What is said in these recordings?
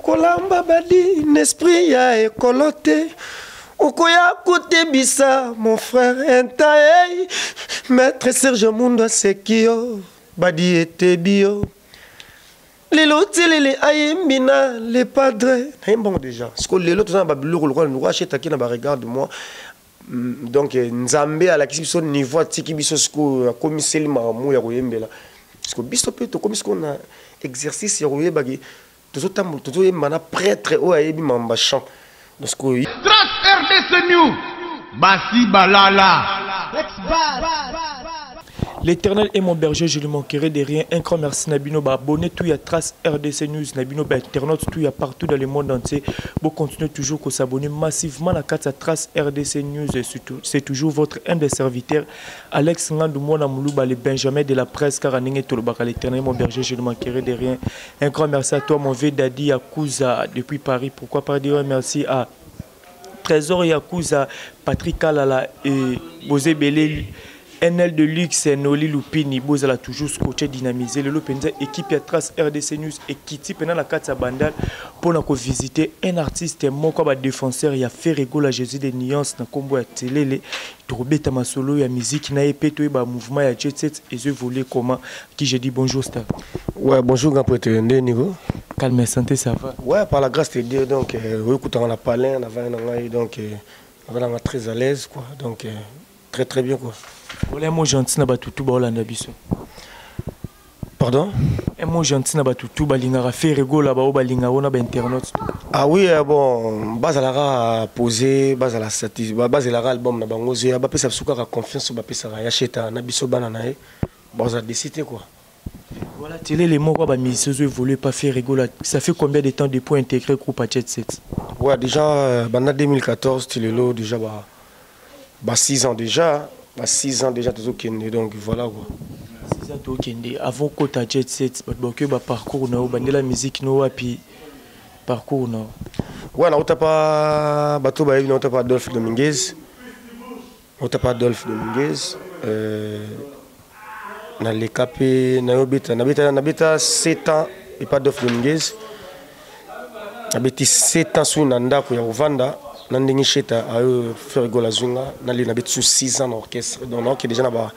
Kolamba badi n'esprit ya ekolo te. Okoya kotebisa mon frère inta hey. Maître Serge Mundu aseki yo badi etebi yo. Lelo tilele ayembi na le padre. Nayemba yango déjà. Siko lelo toza na ba biloko lokola lokola achetaki na ba regarde moi. Donc Nzambe alakisi biso niveau atiki biso sikoyo akomiseli makambo ya koyembela. Siko biso mpe tokomi sikoyo na exercice ya koyeba ke tozotambola tozoyemba na prêtre oyo ayebi makambo ya chant. Donc sikoyo Trace RDC News basi balala. L'Éternel est mon berger, je ne manquerai de rien. Un grand merci Nabino, ba abonné tout ya Trace RDC News, Nabino ba internaute tout ya partout dans le monde entier. Bon continuez toujours à s'abonner massivement à la carte Trace RDC News et surtout c'est toujours votre humble serviteur Alex Ngandou Mwana Moulouba, le Benjamin de la presse car ndenge tolobaka l'Éternel est mon berger, je ne manquerai de rien. Un grand merci à toi mon vieux Dadi Yakuza depuis Paris. Pourquoi pas dire merci à Trésor Yakuza, Patrick Kalala et Bosé Belé, NL de luxe, Noli Lupini, bozala toujours scotché, dynamisé. Lelo penza équipe ya Trace RDC News et Kitty pena la kati ya Bandal pour na ko visiter un artiste moko ba défenseur ya Ferre Gola Jésus de nuances na kombo ya Telele tokobeta masolo ya musique na ye pe toyeba mouvement ya Jet Set ezo évoluer comment. Qui je dis bonjour star. Ouais, bonjour grand prêtre nde niveau. Calme santé ça va. Ouais, par la grâce de Dieu donc oyokutanga na palin na vandi na ngai donc nazalanga très à l'aise quoi donc très très bien quoi. Voilà un mot gentil na batutu baolanda biso. Pardon? Un mot gentil na batutu balingaka Ferre Gola bao balingaka wana ba internautes. Ah oui, bon, bazalaka posé, bazala satisfait, bazalaka album na bango zoya, bapesa biso kaka confiance, bapesaka ya sheta na biso bana na ye. Bazala décidé quoi. Voilà, télé les mots quoi ba musiciens zo évoluer pas Ferre Gola. Ça fait combien de temps depuis intégrer groupe à Jet Set? Ouais, déjà banda 2014 Tilelo déjà ba 6 ans déjà, ba 6 ans déjà tozo kende donc voilà quoi. 6 ans tozo kende avant kota Jet Set ba ba ba parcours na bandela musique no wapi parcours na. Ouais, na utapa bato ba na utapa Adolphe Dominguez. Utapa Adolphe Dominguez na leka pe na yobeta na beta na beta 7 ans et pas Adolphe Dominguez. Na beti 7 ans sous na ndako ya Ovanda na ndenge sheta ayo Ferre Gola zunga na li na beti sous 6 ans na orchestre. Donc na déjà na ba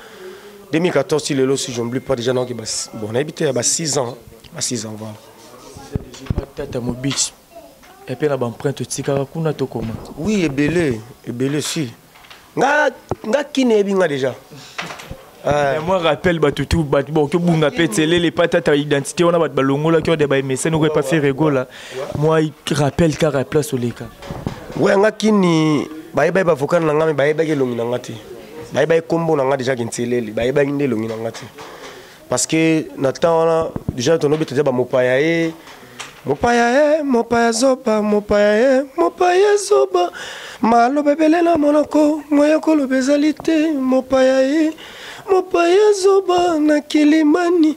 2014 si lelo si j'oublie pas déjà na ba bon na beti ba 6 ans, ba 6 ans voilà. Tata Mobich et puis na ba empreinte tikaka kuna to koma. Oui, ebele, ebele si. Nga nga kine ebinga déjà. Mais moi rappel ba tutu ba bon que bunga petele les patates identité on a ba longola qui ont des ba mécènes ou pas faire rigola. Moi rappel car à place au leka. Ouais nga kini ba ba ba vocal na nga mais ba ba ke longi na nga te. Ba ba kombo na nga déjà kintelele, ba ba nde longi na nga te. Parce que na temps wana déjà ton obeta déjà ba mopaya e mopaya e mopaya zoba mopaya e mopaya zoba maloba ebele na monoko moya koloba ezali te mopaya e mopaya zoba na kilimani.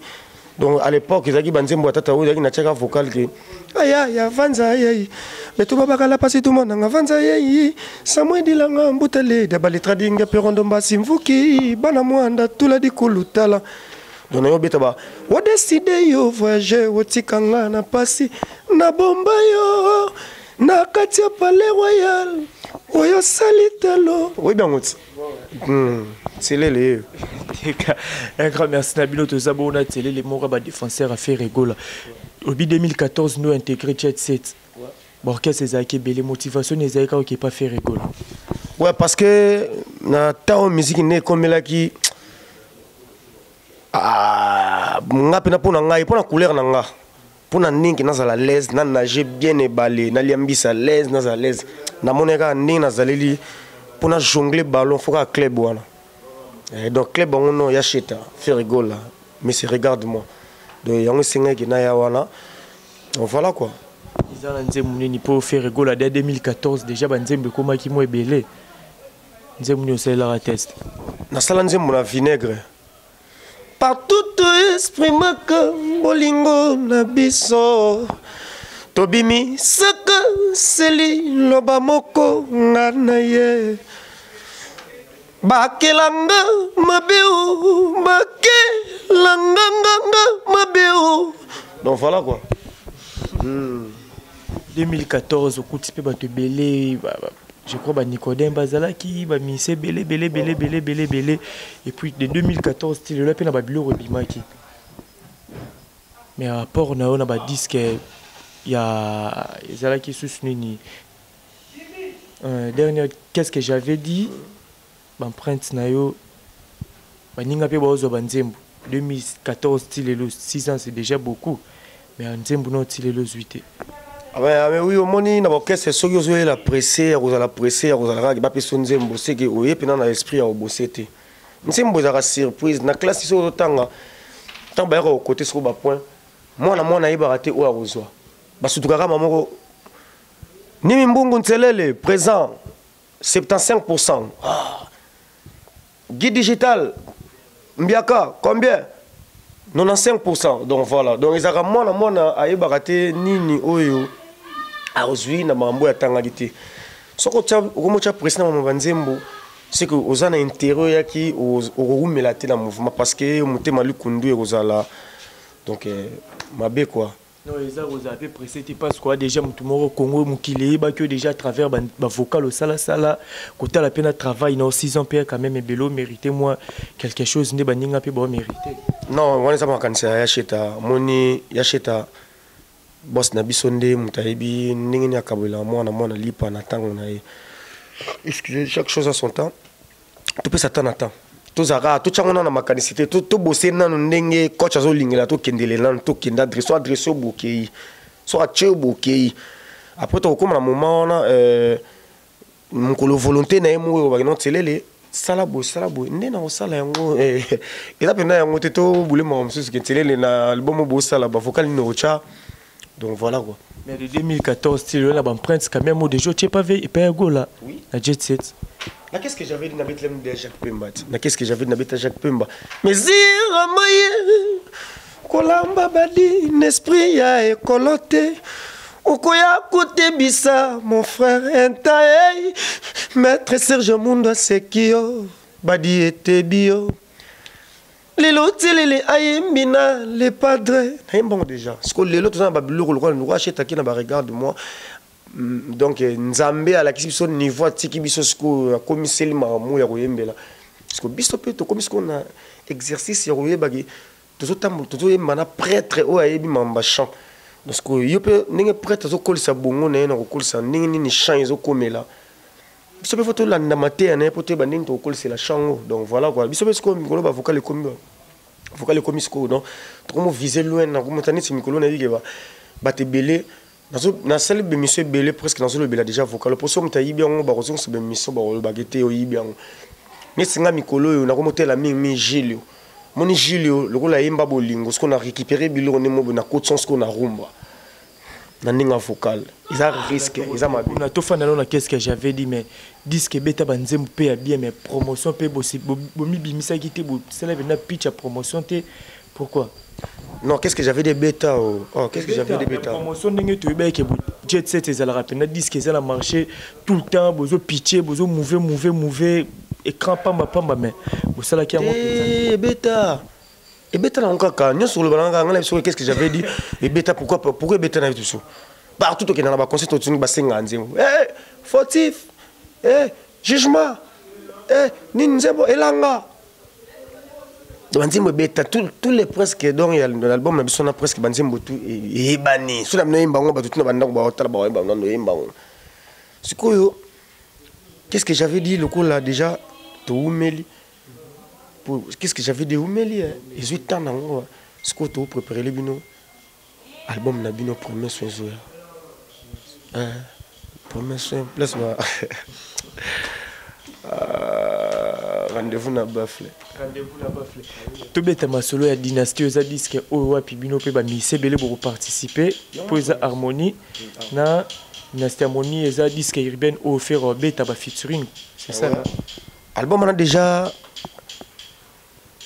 Donc à l'époque ezalaki banzembo ya tata oyo ezalaki na tiaka vocal ke aya ya vanza yei beto babakala pasi tumonanga vanza yei samwe dilanga mbutele de baletra dinga perondo mbasi mvuki bana mwanda tula dikulu tala. Donc nayo beta ba o décider yo voyager otikanga na pasi na bomba yo na kati ya palais royal oyo sali talo oyebi yango ti. Tselele. Un grand merci na bino toza bona Tselele moko ba défenseur a fait rigola. Obi 2014 nous intégré Jet Set. Bon orchestre ezalaki ebele motivation ezalaki kaka oke pas faire rigola. Ouais, parce que na temps musique ne komelaki ah nga pena pona ngai pona couleur na nga pona ndenge nazala l'aise na nager bien ebale na liambisa l'aise nazala l'aise na moneka ndenge nazaleli pona jongler ballon faut ka club wana. Et donc club bango non ya cheta faire rigola mais c'est regarde-moi. Donc yango sengaki na ya wana. Donc voilà quoi. Ils ont nzembo nini pour faire rigola dès 2014 déjà ba nzembo ekomaki mo ebele. Nzembo nini osalelaka test? Nasala nzembo na vinaigre. Partout exprimaka bolingo na biso. Tobimi saka seli loba moko nga na ye. Bakelanga mabeu, bakelanga nganga mabeu. Donc voilà quoi. 2014 okuti mpe bato ebele, je crois banicodème bazalaki, bamise ebele ebele ebele ebele ebele ebele. Et puis de 2014 ti lelo mpe na babiloko ebimaki, mais rapport na yo na badisque ya ezalaki susu nini? Dernière, qu'est-ce que j'avais dit, baempreinte na yo, baninga mpe baozwa banzembo. 2014 ti lelo, 6 ans, c'est déjà beaucoup, mais nzembo na ti lelo ozwi te. Ah mais oui, omoni na baorchestre, soki ozoyela pressé ya kozala pressé ya kozala kaka bapesa nzembo, seke oye mpena na esprit ya kobose te. Nzembo ezalaka surprise. Na classe, soki ozotanga, ntango bayaka kokote soko bapoint, mwana mwana ayebaka te oyo akozwa. Basutukaka ma moko nimi mbungu nselele présent 75. Ah. Guide digital mbiaka combien? 95. Donc voilà, donc ezalaka mwana mwana ayebaka te nini oyo azwi na makambo oyo atangaki te. Soki okomotya presi na mama banzembo, c'est que oza na intérêt oyaki okowumela te na mouvement, parce que motema likundu ekozala donc mabe quoi. Non, eza kozala mpe pressé te, parce que déjà motu moko Congo mokili eyebaki yo déjà à travers bavocal osalasala, kotala mpe na travail na 6 ans mpe quand même ebele, omérité moi quelque chose nde baninga mpe baomérité. Non, wana eza makanisi ya Yasheta. Moni Yasheta, boss na biso, nde moto ayebi ndenge nini akabolela mwana mwana lipa na ntango na ye. Excusez, chaque chose à son temps. Topesa temps na temps. Tozalaka totyango nano na makanisi te. Tobose nano ndenge coach azolingela, tokendele nano, tokende adresse so adresse oyo bokei, so atie oyo bokei. Après tokokóma na moment wana, mokolo volonté na ye moko oyo bakenda ntelele, sala boye, sala boye, nde na kosala yango. Eza mpenza yango te. Tobule makambo mosusu ke ntelele na album oyo bosala, bavocal nini otya. Donc voilà quoi. Mais de 2014 ti lelo na baempreinte quand même, déjà otie pas epai ya Gola. Oui. Na Jet Set. Na qu'est-ce que j'avais dit, na Bethléem de Jacques Pemba. Na qu'est-ce que j'avais dit, na Bethléem Jacques Pemba. Mais zira maye kolamba badi n'esprit ya ekolo te, okoya kotebisa mon frère inta hey, maître Serge Mundu aseki yo, badi etebi yo lelo tilele ayembi na le padre nayembango déjà. Siko lelo toza na babiloko lokola lokola achetaki na baregarde moi. Donc Nzambe alakisi biso niveau, atiki biso sikoyo, akomiseli makambo ya koyembela. Siko biso mpe tokomi sikoyo na exercice ya koyebaki tozotambola, tozoyemba na prêtre oyo ayebi makambo ya chant. Donc sikoyo yo mpe, ndenge prêtre azokolisa bongo na ye na kokolisa ndenge nini chant ezokomela, biso mpe fo tolanda mateya na ye mpo toyeba ndenge tokokolisela chant ngo. Donc voilà quoi, biso mpe sikoyo mikolo bavocal ekomi, vocal ekomi sikoyo. Donc tokomo viser loin na komota neti mikolo nayebi ke bato ebele nasali bémission ebele, presque nazolobela déjà vocal, mpo so moto ayibi yango, bakozongisa bémission, bakolobaka te oyibi yango. Neti nga mikolo oyo nakomotela mingi Gilio. Moni Gilio lokola ayemba bolingo, sikoyo na récupéré biloko nde mobo na kotison sikoyo na rumba na ndenge ya vocal. Eza risque, eza mabe. Na tofanda nano na qu'est-ce que j'avais dit, mais disque ebeta banzembo mpe ya bien, mais promotion mpe bomibimisaki te, bosala mpenza pitch ya promotion te, pourquoi? Non, qu'est-ce que j'avais des bêta, oh, oh qu'est-ce que j'avais des bêta? Promotion, ndenge toyebaki ke Jet Set ezalaka mpenza disque eza na marché tout le temps, bozo pitcher, bozo mouve mouve mouve écran pamba pamba, mais bosalaki yango mpenza. Ebeta, ebeta nango kaka nyonso koloba na nga na biso. Qu'est-ce que j'avais dit ebeta, pourquoi? Pourquoi ebeta na biso partout tokenda na baconcert, totingi basenga nzembo, eh, fautif, eh, jugement, eh, nini, nzembo elanga, banzembo ebeta tous les presque. Donc ya l'album na biso na presque banzembo tu eyebani. So na bino oyemba yango, bato tuna bandako baotala, baoyemba nano, oyemba yango. Sikoyo qu'est-ce que j'avais dit lokola déjà toumeli, qu'est-ce que j'avais dit umeli ezwi temps nango. Sikoyo topréparele bino album na bino, premier soin ezoya, premier soin place ba rendez-vous na bafle. Rendez-vous na bafle. Tobeta masolo ya Dynastie. Eza disque oyo wapi bino mpe bamise ebele bokoparticipe, mpo eza harmonie na Dynastie. Harmonie eza disque urbaine oyo Ferre obeta bafeaturing, c'est ça? Ouais. Album wana déjà,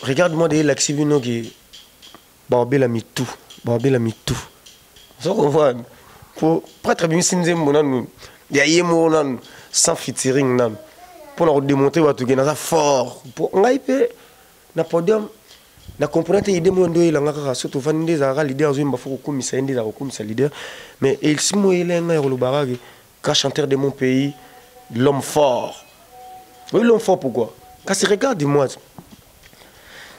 regarde moi de elakisi bino ke baobela mitu, baobela mitu. Ozo comprendre? Po prêtre abimisi nzembo nanu ya ye moko nanu sans featuring nanu, mpona kodémontrer bato ke naza fort, mpo ngai mpe na podium. Na comprendre te idée moko nde oyelanga kaka so tovandi nde ezalaka leader azoyemba fo kokumisa ye nde ezalaka kokumisa leader, mais elisi mo oyela ngai ya koloba kaka grand chanteur de mon pays, l'homme fort. Oui, l'homme fort, pourquoi? Kasi regarde-moi.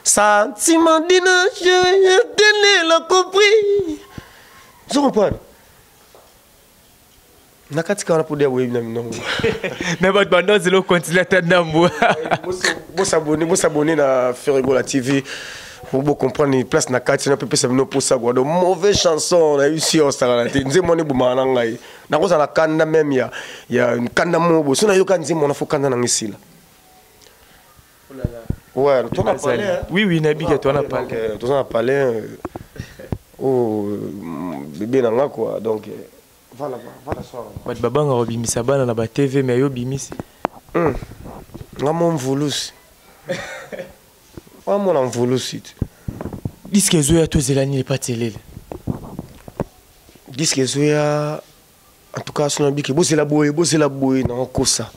Sentiment d'une je l'a compris. Vous comprenez? Na kati kaka wana mpo boyebi na minongo. Mais bato banda ozela okontinue ata ndambo. Bosabone, bosabone na Ferre Gola TV po bocomprendre place na kati na pepesa bino mposa kwa. Donc mauvaise chanson nayebi si osakana te. Nzembo wana ebomaka na ngai, nakozala kanda meme ya kanda moko boye. So nayoka nzembo wana, fo kanda nanga esila. Ouais, toza na palais, hein? Oui, nayebi ke toza na palais. Donc, toza na palais, oh, bébé na nga quoi. Donc voilà, voilà soir. Bato babangaka kobimisa bana na batv, mais yo obimisi. Nga mo mvulusi, wamona mvulusi te. Disque ezoya, tozela nini epa Nselele? Disque ezoya, en tout cas so nabiki bozela boye, bozela boye, nakokosa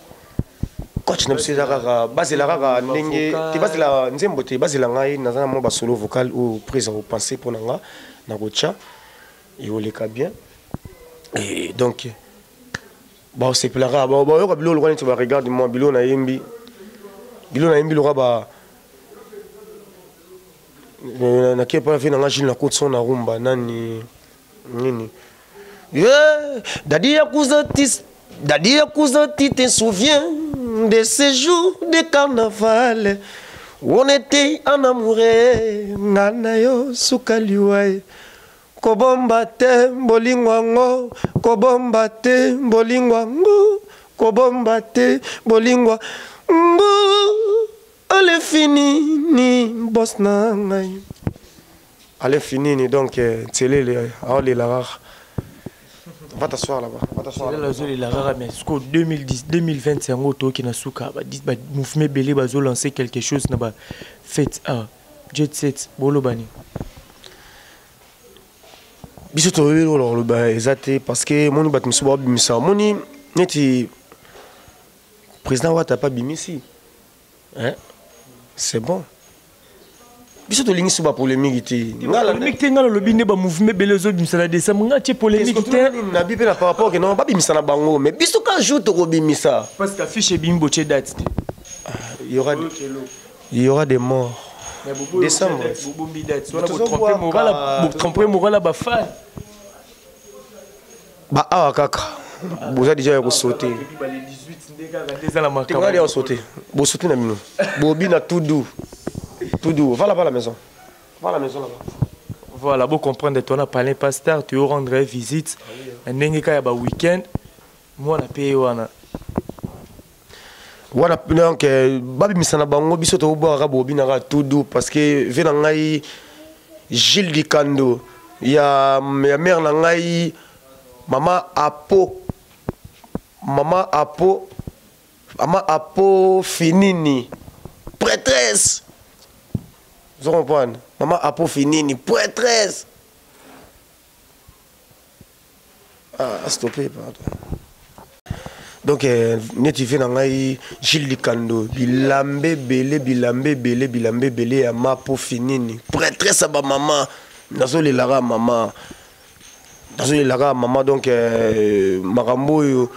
coach na biso. Eza kaka bazela kaka ndenge te, bazela nzembo te, bazela ngai. Naza na mwa basolo vocal oyo prise ya kopense mpo na nga na kotya ekoleka bien. Et donc baosepelaka, baoyoka biloko lokola neti baregarde moi biloko nayembi, biloko nayembi lokola ba nakie mpa ve nanga Gile na koti na rumba nani nini. Yeah, Dadi Yakuza, Dadi Yakuza, tu te souviens de ces jours de carnaval où on était en amoureux, nga na yo suka liwa ye. Kobomba te bolingo yango, kobomba te bolingo yango, kobomba te bolingo yango, ale fini ni boss na ngai, ale finini. Donc Nselele aolela kaka. Va t'asseoir là-bas. Va t'asseoir là-bas. Azolela kaka, mais siko 2010 2020 yango toyoki na suka, bamouvement ebele bazolancer quelque chose na bafête a jet set, boloba nini? Biso toyebi eloko koloba eza te, parce que moni bato mosusu baobimisa, moni neti président Wata pa bimisi, hein? C'est bon, biso tolingi so bapolémique te. Polémique te, nga nalobi nde bamouvement ebele ezobimisa na décembre, nga tie polémique te. Nabi mpe na par rapport ke non, babimisa na bango, mais biso ka jour tokobimisa. Parce que affiche ebimi, botie date te. Il y aura des morts décembre. Bobombi date wana, botrompe moral ya bafan. Ba awa kaka boza déjà ya kosaute. Eza na makambo. Ya kosaute, bosaute na bino, bobina tout doux, tout doux. Va là-bas à la maison, va à la maison là-bas. Voilà, bo comprendre, tona palais pasteur, tu rendre visite na ndenge kaka ya ba week-end, mwana mpe ye wana. Wana donc babimisa na bango, biso tokobwakaka, bobinaka tout doux, parce que ve na ngai Gilles Dikando ya mare na ngai mama Apo, mama Apo, mama Apo Finini prêtresse. Vous comprendre, mama Apo Finini prêtresse. Ah, stoppé, pardon. Donc neti ve na ngai Gilles Likando, bilamba ebele, bilamba ebele, bilamba ebele ya mapo finini prêtresse ya bamama. Nazolelaka mama, nazolelaka mama. Donc makambo oyo,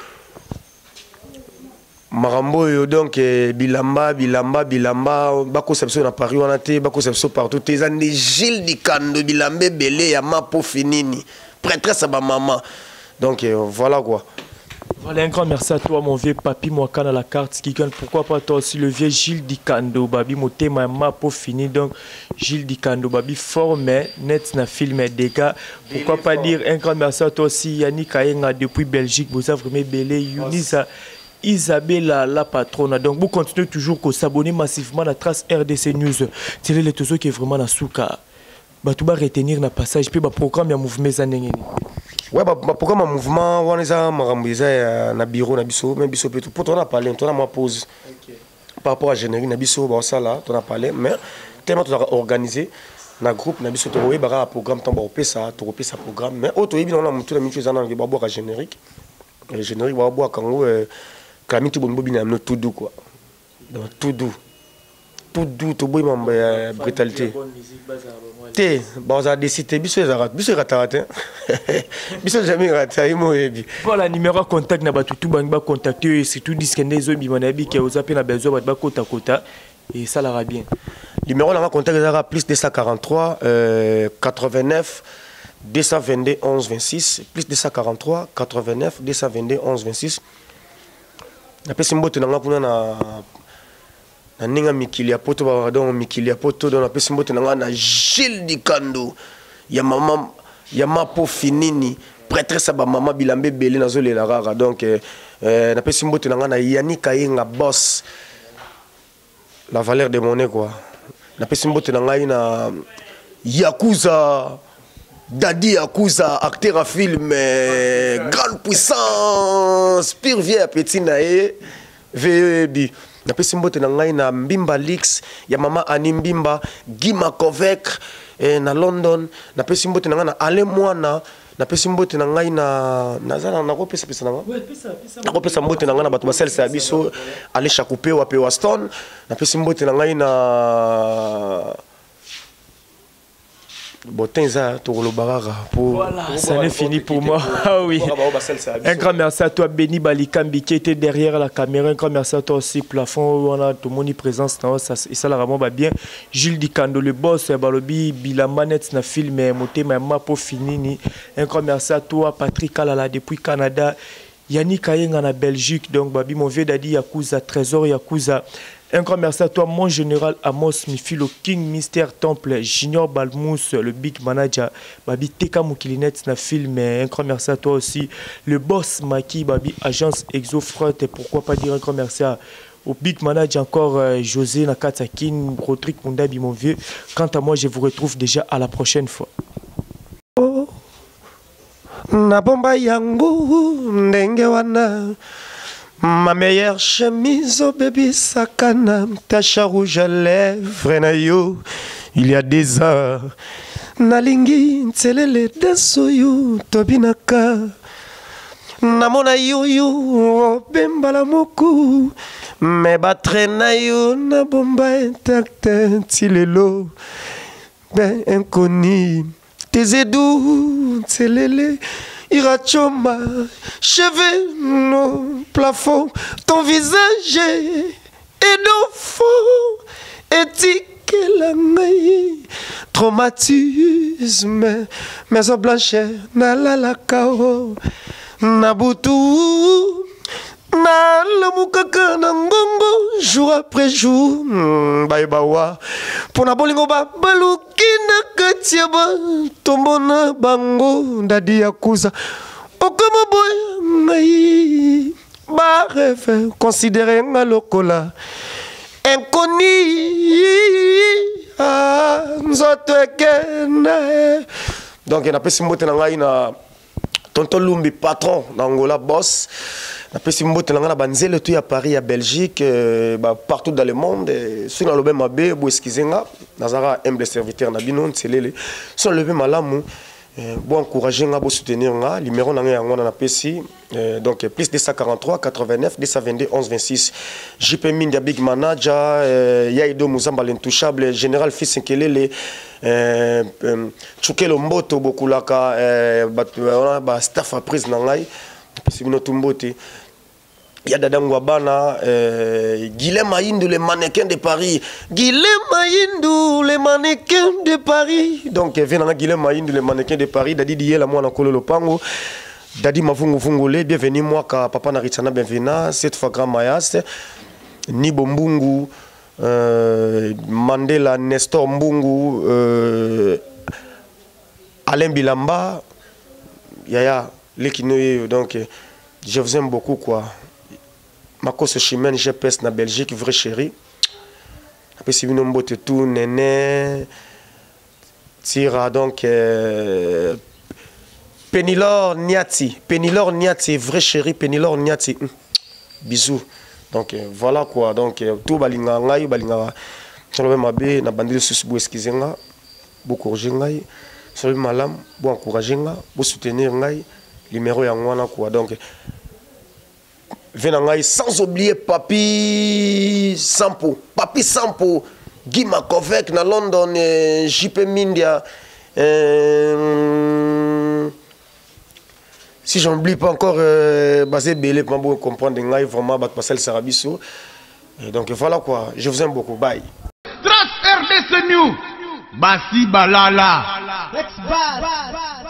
makambo oyo, donc bilamba, bilamba, bilamba, bakosa biso na Paris wana te, bakosa biso partout te. Eza nde Gilles Dikando, bilamba ebele ya mapo finini prêtresse ya bamama. Donc voilà quoi. Voilà, un grand merci à toi, mon vieux Papi Mwakana, la carte qui gagne. Pourquoi pas toi aussi, le vieux Gilles Dikando, Babi Motema, Mapo fini. Donc, Gilles Dikando, Babi fort, mais net na film dégâts. Pourquoi pas dire un grand merci à toi aussi, Yannick Ayenga, depuis Belgique. Vous avez vraiment belé, Yunisa. Isabella la patronne. Donc, vous continuez toujours à s'abonner massivement à la Trace RDC News. C'est le qui est vraiment la souka. Bato ba retenir na passage puis ba programme ya mouvement eza ndenge nini? Ouais, ba programme ya mouvement wana eza makambo eza ya na bureau na biso, mais biso mpe po tona parler, tona mwa pause par rapport à générique na biso baosala, tona parler, mais tellement tozalaka organisé na groupe na biso, tokoyeba kaka programme ntango bakopesa, tokopesa programme. Mais oyo toyebi nango na motu na mitu eza nano babwaka générique, générique babwaka yango, klami tu bomi bobina bino tout doux quoi. Donc tout doux. Tout doux, toboyi mambo ya brutalité te. Bazala desi te. Biso ezalaka, biso erataka te, biso jamais erata. Ye mo oyebi. Voilà, numéro ya contact na bato tu bangi bacontacte oyo, surtout disque nde ezobima. Nayebi ke oza mpe na besoin bato bakotakota, esalaka bien. Numéro nanga contact ezalaka plus 243 89 222 11 26, plus 243 89 222 11 26. Napesi mbote na nga kuna na ndenge ya mikili ya poto. Donc mikili ya poto, donc napesi mbote na nga na Gilles Dikando ya mama ya Mapo Finini, prêtresse ya bamama bilamba ebele. Nazolela kaka. Donc napesi mbote na nga na Yani Kayenga, boss, la valeur de monnaie quoi. Napesi mbote na ngai na Yakuza Dadi Yakuza, acteur à film, grande puissance, pire vie ya petit na ye veyebi. Napesi mbote na ngai na Mbimba Lix ya mama Ani Mbimba Guy Makovek na London. Napesi mbote na ngai na Ale Mwana. Napesi mbote na ngai na naza na nakopesapesa na nga, nakopesa mbote na ngai na bato basalisa ya biso, Ale Shakupewa pe Waston. Napesi mbote na ngai na botin eza tokoloba kaka. Voilà, ça n'est fini pour moi. Ah oui. Un grand merci à toi, Benny Balikambi, qui était derrière la caméra. Un grand merci à toi aussi, Plafond, on a tout le monde présence, ça, et ça, vraiment va bien. Gilles Dikando, le boss, balobi, bilamba net na film, motema Mapo Finini. Un grand merci à toi, Patrick Kalala, depuis Canada. Yannick Kayenga na Belgique, donc babi mon vieux Dadi Yakuza, Trésor Yakuza. Un grand merci à toi, mon général Amos Mifilo, King Mister Temple, Junior Balmous, le big manager, babi Teka Mukilinet na film. Un grand merci à toi aussi, le boss Maki, babi agence Exofront, et pourquoi pas dire un grand merci au big manager encore, José Nakatsakin, Rodrigue Mundabi, mon vieux. Quant à moi, je vous retrouve déjà à la prochaine fois. Oh. Nabomba yango ndenge wana, ma meilleure chemise obebisaka na tache rouge à lèvre na yo il y a des heures. Nalingi ntelele danse oyo tobinaka. Namona yoyo obembala moko me batre na yo na bomba intacte ti lelo, ben inconnu tes edu ntelele irachoma cheveux no plafond, ton visage est d'enfant etikela ngai traumatisme. Maison blanche nalalaka o na butu, nalamukaka na ngongo jour après jour. Bayebawa mpona bolingo babaluki na kati ya batombo na bango. Ndadi ya kuza okoma boya ngai barêve, considéré nga lokola inconnu. Ah, nzoto ekende. Donc napesi mbote na ngai na tonton Lumbi, patron na Angola, boss. Napesi mbote na ngai na banzele tu ya Paris, ya Belgique, ba partout dans le monde. Soki nalobi mabe, bo excuse nga, nazalaka humble serviteur na bino Nselele. Soki nalobi malamu, bo encourager nga, bo soutenir nga. Numéro na ngai yango wana napesi, donc plus 243 89 222 11 26. JP Mindia, big manager, Yaido Muzamba, l'intouchable général, fils Nkelele, Chukelo Mboto Bokulaka, bato wana ba staff à prise na ngai, napesi bino tu mbote. Ya Dada Ngwabana, Guilhem Aïndou, le mannequin de Paris. Guilhem Aïndou, le mannequin de Paris. Donc, viens dans Guilhem Aïndou, le mannequin de Paris. Dadi Diela, moi, Nakolo Lopango. Dadi Mavungu Vungule, bienvenue, moi, ka papa Naritsana, bienvenue. Cette fois, grand Mayas. Nibo Mbungu, Mandela, Nestor Mbungu, Alain Bilamba, Yaya, Lekinoye. Donc, je vous aime beaucoup, quoi. Makos Chimène, GPS na Belgique, vrai chéri. Apesi bino mbote tout, Néné, Tira, donc Penilor Niati, Penilor Niati, vrai chéri, Penilor Niati. Bisous. Donc voilà quoi. Donc tout balinga ngai, balinga. Solobe mabe na bandeli susu, bo excuse nga, bo corriger ngai. Solobe malam, bo encourager nga, bo soutenir ngai. Numéro ya ngwana quoi. Donc ve na ngai, sans oublier Papi Sampo, Papi Sampo. Guy Makovec na London, JP Mindia, si j'oublie pas encore, baza ebele mpo bo comprendre ngai vraiment, bato basalisaka biso. Et donc voilà quoi, je vous aime beaucoup, bye. Trace RDC News. Basi Balala. Ex-Bad.